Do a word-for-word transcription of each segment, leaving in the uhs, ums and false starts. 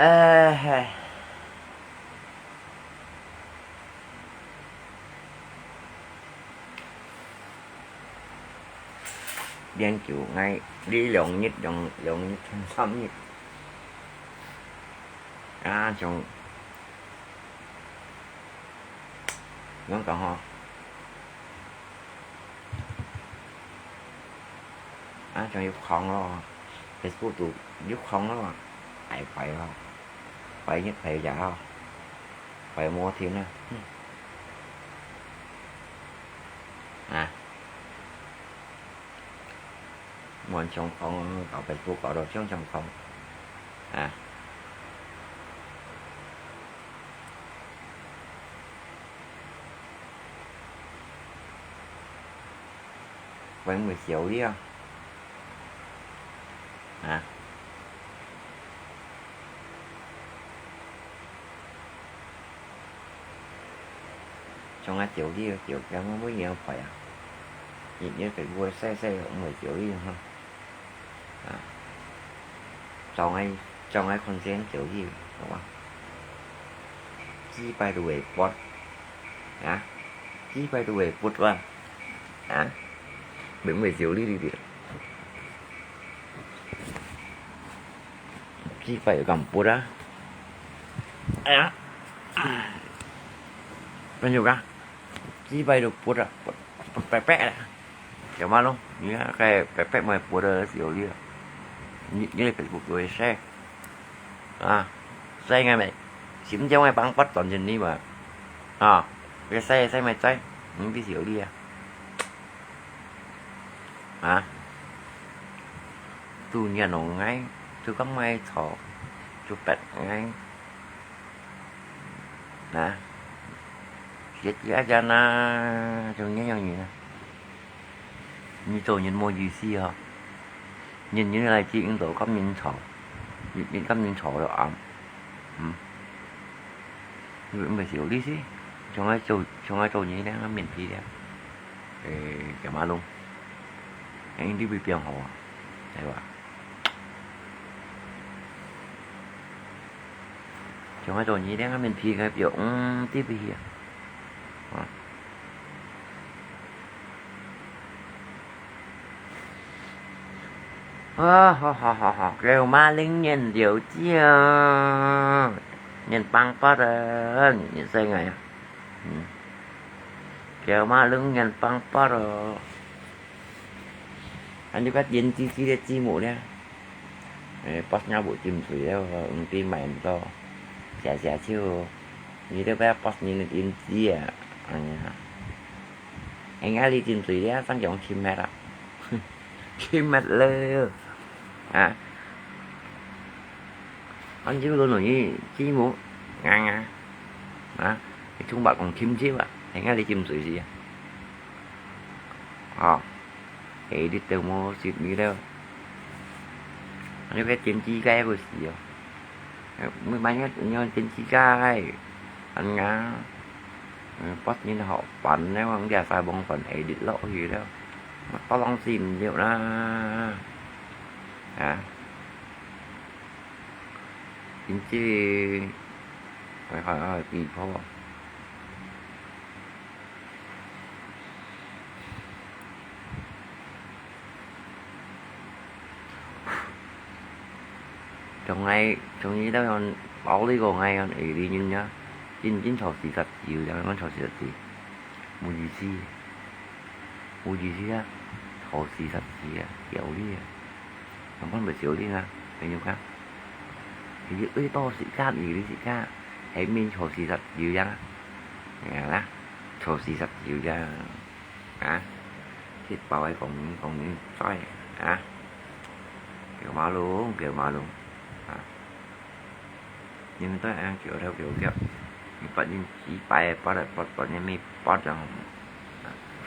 哎，嘿。練久，𠊎這兩日，兩，兩日，三日。啊，像，仰講吼？ 啊，像入空咯，Facebook都入空咯，壞壞咯，壞日壞夜咯，壞無停啊。嗯。啊，滿像空，搞Facebook搞到像像空。啊。 會毋會燒了啊？啊？像𠊎燒了，燒，燒，𠊎每日愛開啊。日日Facebook會細細，毋會燒了哈。 啊，照𠊎，照𠊎看先走去，好吧？幾擺都會發，啊，幾擺都會發啊，啊，會毋會燒哩哩哩？幾擺又敢發啊？哎呀，朋友啊，幾擺都發啊，發，發，發，發啊。 行嘛咯，你看該白白麼个發个燒了，你，你Facebook會share啊，share个咩？心中个幫發轉進你嘛，啊，該share，share麼个，你必須有力啊，啊，都念咯，哎，就講麼个錯，就白，哎。 啊，一日一日啊，就恁樣啊。你做人無意思吼，人，人來自因做甲人錯，你，你甲人錯了啊，嗯，你毋係有意思，像愛做，像愛做人咧，面皮咧，誒，幹嘛咯？誒，你會變好啊，係吧？ 像𠊎做二零个面皮个表，嗯，對不起啊。啊。啊，好好好好，狗馬零年六九，年棒棒的，你，你生个呀？嗯，狗馬零年棒棒的。 恁樣个點擊這個字幕咧，誒，boss也無進水了，毋知買毋到，謝謝就，你這個boss你的點擊啊，哎呀，哎呀，你進水了，上講去買啦，去買了，啊。 恁樣个東西，字幕，啊，啊，啊，你從白講聽著啊，人家你進水時啊。哦，誒，你都無食味了。恁樣个天氣該會死哦。誒，每晚要，要天氣該，恁樣，嗯，八年好煩了，我們家晒網管誒，你落去了，我當時毋要啦，啊。 真正，哎，哎，哎，地方啊。從來，從來到用，包你講，哎，用下裡人家，真正坐四十幾，有人講坐四十幾，無意思。 有意思啊，坐四十幾啊，有理啊。根本毋係有理啊，朋友講。佢對到時間，有理時間，係面坐四十幾啊。哎呀啦，坐四十幾啊。啊，去包个講，講你在啊。狗馬路，狗馬路，啊。 你們都恁樣叫頭叫腳，你把人幾百个八來八，把人咩八樣，啊，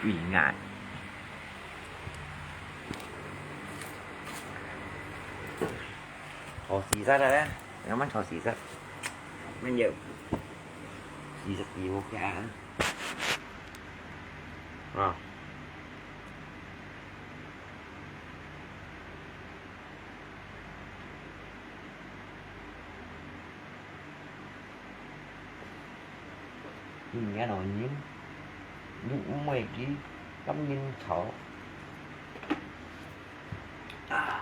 最愛。坐四十个咧，慢慢坐四十，慢有，四十幾無價啊。啊。你仰會恁，你毋會去摎人吵啊？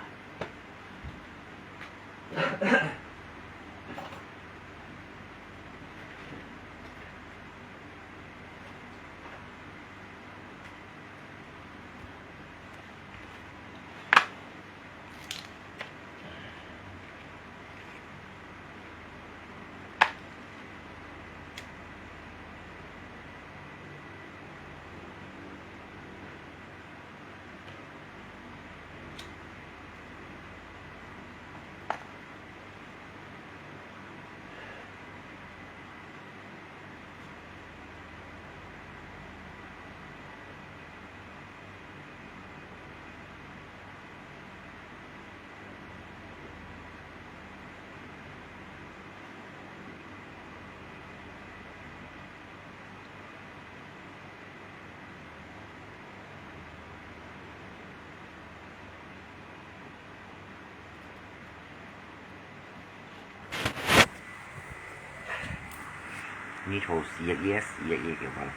你頭洗一夜，洗一夜就好了。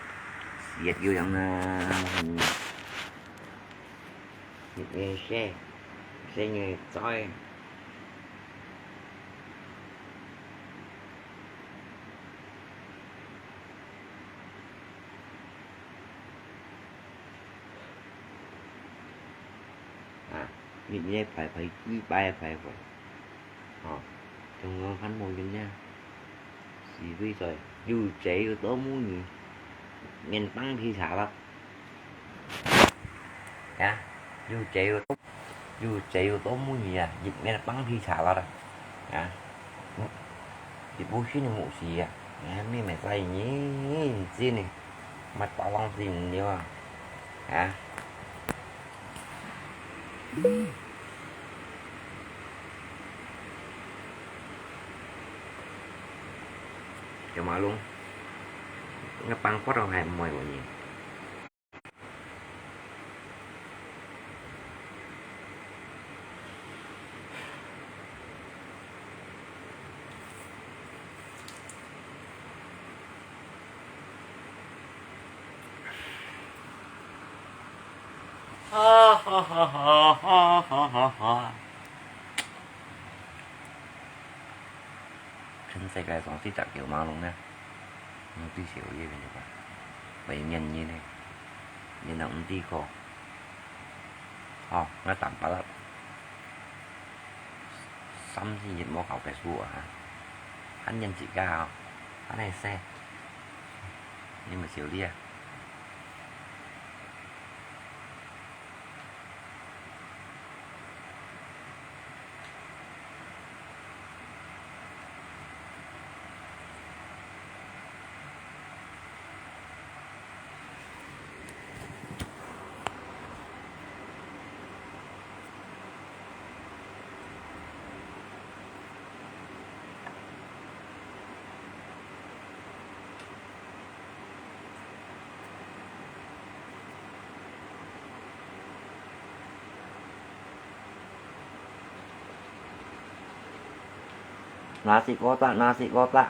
洗一夜樣呢，嗯，你，你洗，洗你嘴。 啊，日日拜拜，幾拜拜拜，吼，中央還無人呢，是為在有濟有多無人，面當皮茶了。啊，有濟有多，有濟有多無人啊，一面當皮茶了啦。啊，嗯，一部分無事啊，啊，妹妹在你，你，你， 乜打冷戰了啊？啊？條馬龍，該辦法都還毋會無呢？ 哈哈哈哈哈哈哈哈哈！全世界上最大條馬龍呢，毋知小葉个吧？會認人呢，認到毋知個。哦，𠊎淡薄仔。 三四日無搞結束啊，還認自家哦，恁樣細，你毋笑你啊？ Nasi kotak, nasi kotak.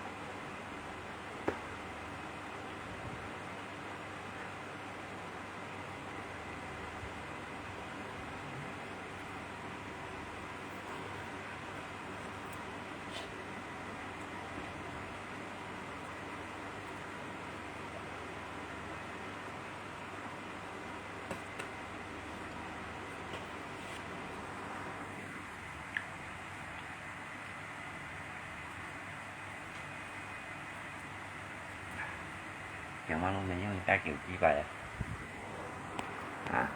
今晚我們用一大口雞排啊！啊！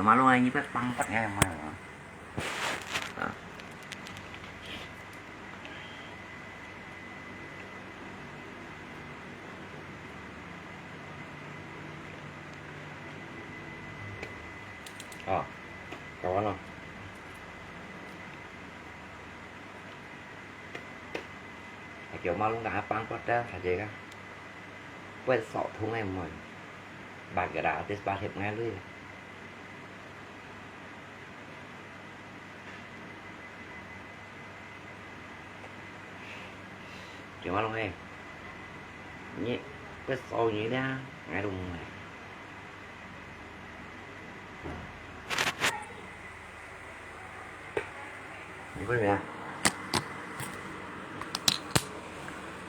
馬路啊，你別放不開嘛。啊。哦，搞完了。 Ai, kieu ma lung ta pang kuat ta, saja ka. Kuat sok thung ai moi. Bat ka da, tis bat hep ngai lui. Kieu ma lung ai. Ni, kuat sok ni da, ngai lung ai. 你为什么呀？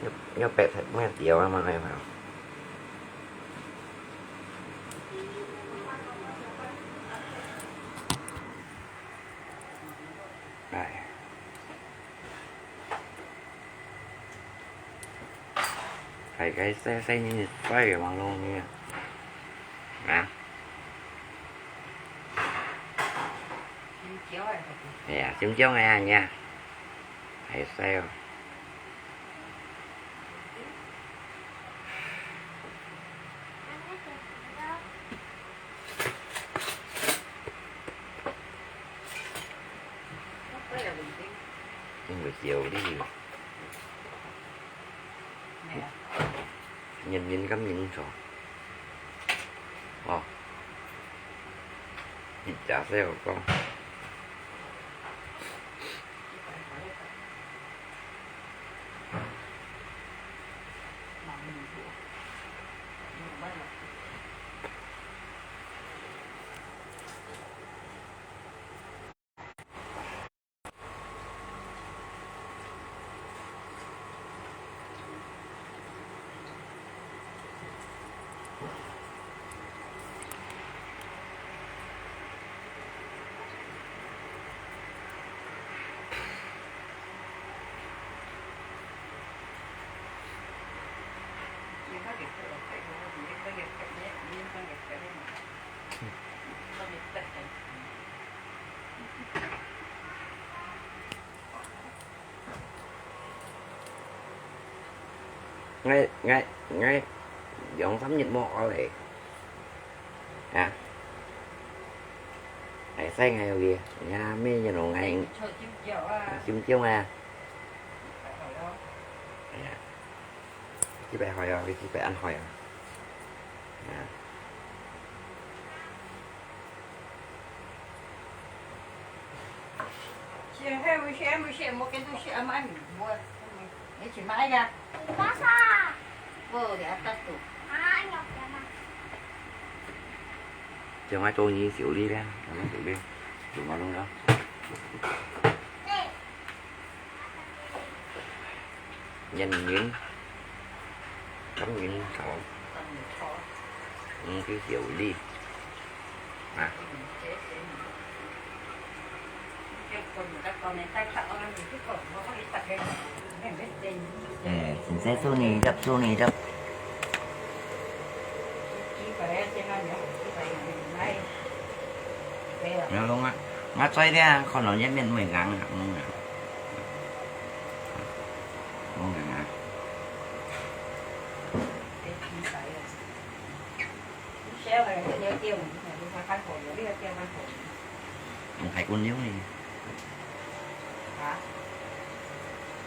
要，要白菜，没有掉啊嘛，还有没有？哎。 係，該細，細人仔个網路呢。啊？係啊，尖尖个啊，你啊。係細哦。 因為有哩，人人咁認錯。哦，一隻細路哥。 𠊎，𠊎，𠊎兩三日無屙咧。啊？𠊎使𠊎有个，𠊎乜有弄𠊎。臭臭腳啊。臭腳啊。哎呀，這擺好啊，這擺恁好啊。啊。 將來做你修理咧，做你修理，做馬路咯。 人人，感恩頭，嗯，佢修理，啊。嗯，先生祝你，祝你，祝。你看啊，我嘴咧，看到一面會硬啊，嗯啊。 講緊啊。用大棍用呢？啊？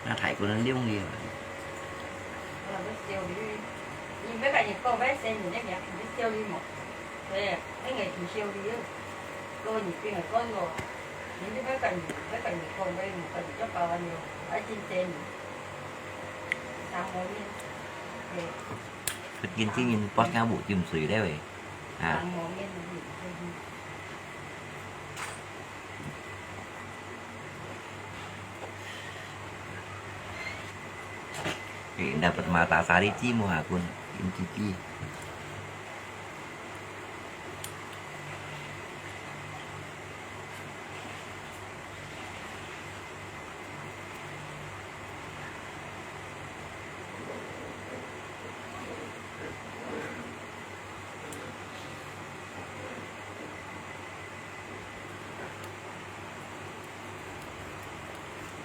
拿大棍用呢？你愛甲人講，愛先人个名，你修理無？ 對，應該係修理哦。過二邊个講咯，你這擺甲人，愛甲人講，愛毋甲人做保安咯，愛真濟人。三方面，對。佢見真人，發現無金水了喂，啊。三方面，嗯，嗯。 Eh, dapat mata sari ci mo hakun, in cici.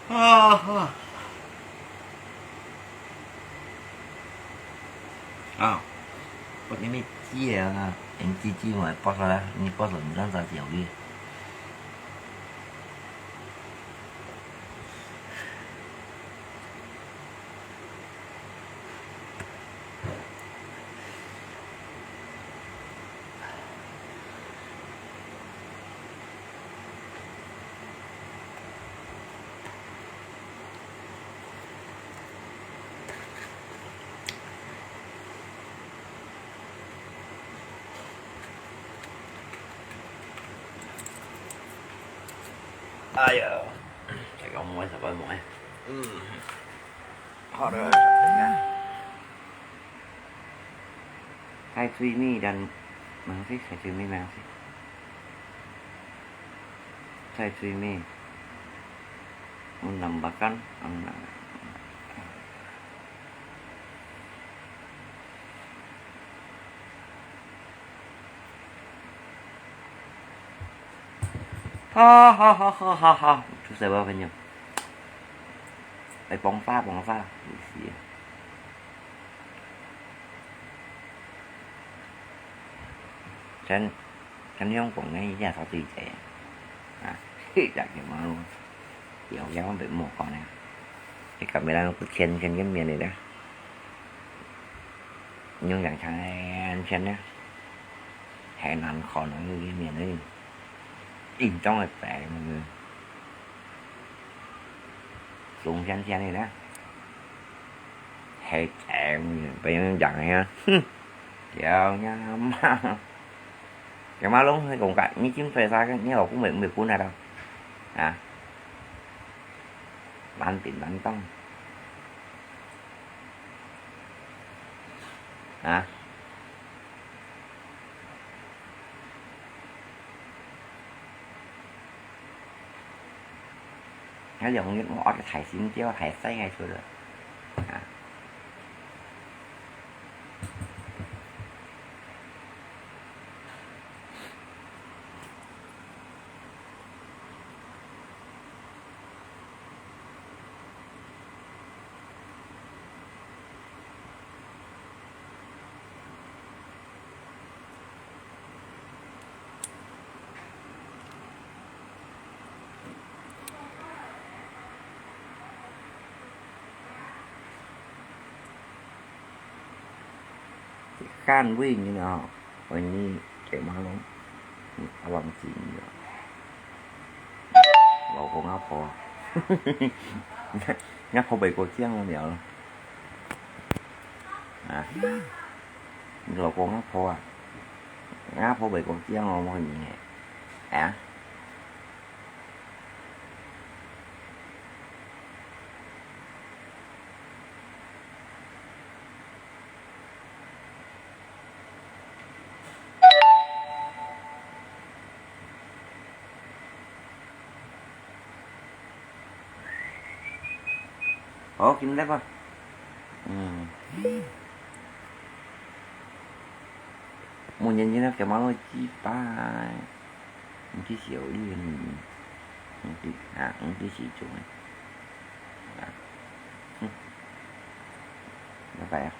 啊哈！啊，我给你寄啊，你寄寄我包出来，你包出来，你让他交易。 哎呀，再讲莫，再讲莫。嗯，好的，等一下。太最尾，咱，没关系，太最尾没关系。太最尾，我 nambakan，嗯。 好，好，好，好，好，好，就十二分钟。哎，放花，放花，有事。先，先用讲个，一下头对仔。啊，嘿，大家嘛咯，有样别莫讲呢。这个没人不天天见面的啦。 你用两千块钱呢，还难考呢，一面的，硬装的白，中间间的呢，还白，被人讲的呀，哼，屌你妈！干嘛弄那种个？你进水啥个？你老公没没滚来的？啊？难顶难当。 啊？那两日我个太心焦，太晒个出了。啊？ 干位呢吼，为你给马龙，嗯，忘记你了。老公阿婆啊，阿婆袂过奖了了。啊，你老公阿婆啊，阿婆袂过奖哦，我你呢，啊？ 好，今日吧。嗯。每年今日给马龙几百。 你去小丽，你，你去，啊，你去洗足啊。啊，哼，拜拜啊。